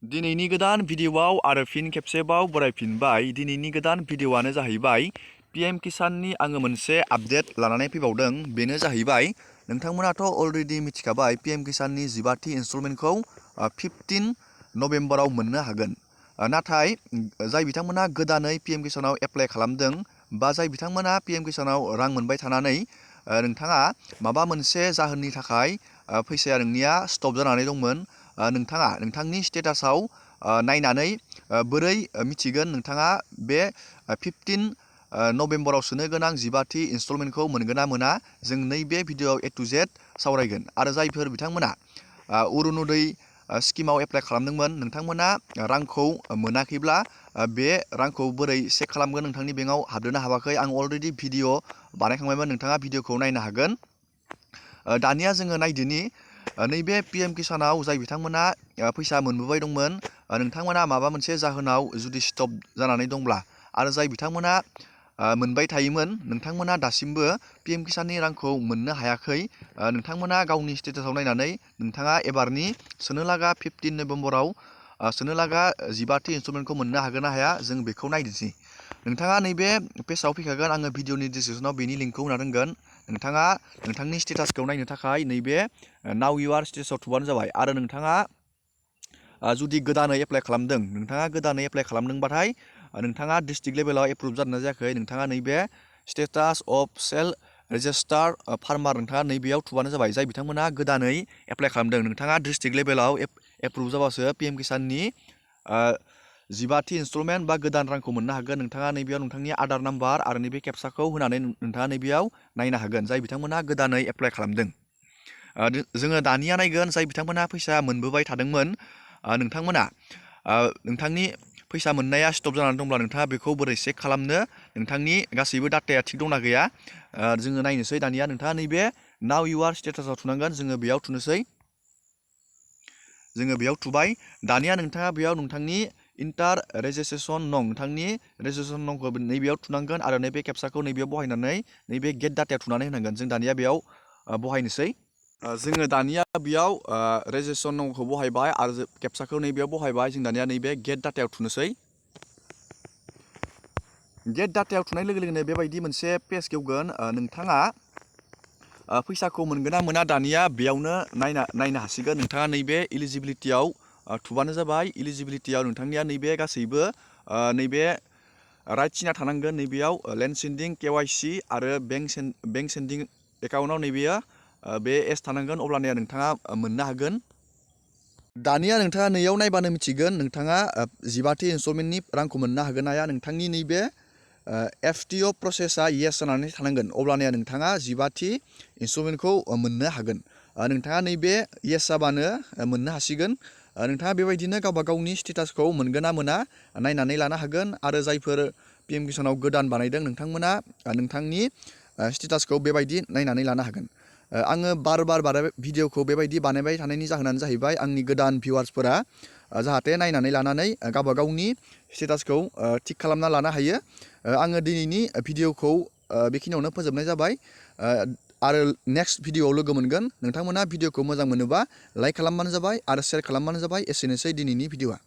दिनैनि गोदान भिडिअआव आरो फिन खेबसेबाव बरायफिनबाय। दिनैनि गोदान भिडिअआनो जाहैबाय पीएम किसाननि आङो मोनसे आपडेट लानानै फैबावदों। बेनो जाहैबाय नोंथांमोनाथ' अलरेडि मिथिखाबाय पीएम किसाननि 15थि इनस्टलमेन्टखौ 15 नभेम्बराव मोननो हागोन। नाथाय जाय बिथांमोना गोदानै पीएम किसानाव एप्लाइ खालामदों बा जाय बिथांमोना पीएम किसानाव रां मोनबाय थानानै नोंथाङा माबा मोनसे जाहोननि थाखाय फैसाया नोंनिया स्टप जानानै दंमोन, नोंथाङा नोंथांनि स्टेटासाव नायनानै बोरै मिथिगोन नोंथाङा बे 15 नभेम्बराव सोनो गोनां 15थि इनस्टलमेन्टखौ मोनगोन ना मोना? जों नैबे भिडिअआव A to Z सावरायगोन। आरो जायफोर बिथांमोना अरुण'दय स्किमाव एप्लाइ खालामदोंमोन, नोंथांमोना रांखौ मोनाखैब्ला बे रांखौ बोरै चेक खालामगोन नोंथांनि बेंकआव हाबदोंना हाबाखै, आं अलरेडि भिडिअ बानायखांबायमोन, नोंथाङा भिडिअखौ नायनो हागोन। दानिया जोङो नायदोनि नैबे पीएम किसानाव जाय बिथांमोना फैसा मोनबोबाय दंमोन, नोंथांमोना माबा मोनसे जाहोनाव जुदि स्टप जानानै दंब्ला आरो जाय बिथांमोना मोनबाय थायोमोन, नोंथांमोना दासिमबो पीएम किसाननि रांखौ मोननो हायाखै। नोंथांमोना गावनि स्टेटासाव नायनानै नोंथाङा एबारनि सोनो लागा 15 नभेम्बराव सोनो लागा 15थि इनस्टलमेन्टखौ मोननो हागोन ना हाया, जों बेखौ नायदिसै। नोंथाङा नैबे पेजाव फैखागोन, आङो भिडिअनि डिसक्रिपसनाव बेनि लिंकखौ होना दोनगोन। नोंथाङा नोंथांनि स्टेटासखौ नायनो थाखाय नैबे नाउ इउ आर स्टेटासाव थुबानो जाबाय। आरो नोंथाङा जुदि गोदानै एप्लाइ खालामदों, नोंथाङा गोदानै एप्लाइ खालामदोंबाथाय नोंथाङा डिस्ट्रिक्ट लेभेलाव एप्रुभ जादोंना जायाखै, नोंथाङा नैबे status of self registered farmer नोंथाङा नैबेयाव थुबानो जाबाय। जाय बिथांमोना गोदानै एप्लाइ खालामदों, नोंथाङा डिस्ट्रिक्ट लेभेलाव एप्रुभ जाबासो पीएम किसाननि 15थि इनस्टलमेन्ट बा गोदान रांखौ मोननो हागोन। नोंथाङा नैबेयाव नोंथांनि आधार नाम्बार आरो नैबे केप्साखौ होनानै नोंथाङा नैबेयाव नायनो हागोन, जाय बिथांमोना गोदानै एप्लाइ खालामदों। जोङो दानिया नायगोन जाय बिथांमोना फैसा मोनबोबाय थादोंमोन, नोंथांमोना नोंथांनि फैसा मोननाया स्टप जानानै दंब्ला नोंथाङा बेखौ बोरै चेक खालामनो, नोंथांनि गासैबो डाटाया थिग दंना गैया, जोङो नायनोसै। दानिया नोंथाङा नैबे नाउ इउ आर स्टेटासाव थुनांगोन, जोङो बेयाव थुनोसै। जोङो बेयाव थुबाय। दानिया नोंथाङा बेयाव नोंथांनि इन्टार रेजिस्ट्रेसन नं, नोंथांनि रेजिस्ट्रेसन नंखौ नैबेयाव थुनांगोन आरो नैबे केप्साखौ नैबेयाव बहायनानै नैबे गेट डाटायाव थुनानै होनांगोन। जों दानिया बेयाव बहायनोसै। जोङो दानिया बेयाव रेजिस्ट्रेसन नंखौ बहायबाय आरो केप्साखौ नैबेयाव बहायबाय। जों दानिया नैबे गेट डाटायाव थुनोसै। गेट डाटायाव थुनाय लोगो लोगोनो बेबायदि मोनसे पेज गेवगोन। नोंथाङा फैसाखौ मोनगोन ना मोना दानिया बेयावनो नायनो हासिगोन। नोंथाङा नैबे इलिजिबिलिटियाव थुबानो जाबाय। इलिजिबिलिटियाव नोंथांनिया नैबे गासैबो नैबे राइट सिना थानांगोन। नैबेयाव लेन्ड सेन्डिं KYC आरो बेंक सेन्डिं एकाउन्टआव नैबेयो बे एस थानांगोन, अब्लानिया नोंथाङा मोननो हागोन। दानिया नोंथाङा नैयाव नायबानो मिथिगोन नोंथाङा 15थि इनस्टलमेन्टनि रांखौ मोननो हागोन ना हाया। नोंथांनि नैबे FTO प्रसेसा येस जानानै थानांगोन, अब्लानिया नोंथाङा 15थि इनस्टलमेन्टखौ मोननो हागोन। नोंथाङा नैबे येस जाबानो मोननो हासिगोन। नोंथाङा बेबायदिनो गावबा गावनि स्टेटासखौ मोनगोन ना मोना नायनानै लानो हागोन। आरो जायफोर पीएम किसानाव गोदान बानायदों, नोंथांमोना नोंथांनि स्टेटासखौ बेबायदि नायनानै लानो हागोन। आङो बार भिडिअखौ बेबायदि बानायबाय थानायनि जाहोनानो जाहैबाय आंनि गोदान भिउवार्सफोरा जाहाथे नायनानै लानानै गावबा गावनि स्टेटासखौ थिक खालामना लानो हायो। आङो दिनैनि भिडिअखौ बेखिनियावनो फोजोबनाय जाबाय। आरो नेक्स्ट भिडिअआव लोगो मोनगोन। नोंथांमोना भिडिअखौ मोजां मोनोबा लाइक खालामबानो जाबाय आरो शेयार खालामबानो जाबाय। एसेनोसै दिनैनि भिडिअआ।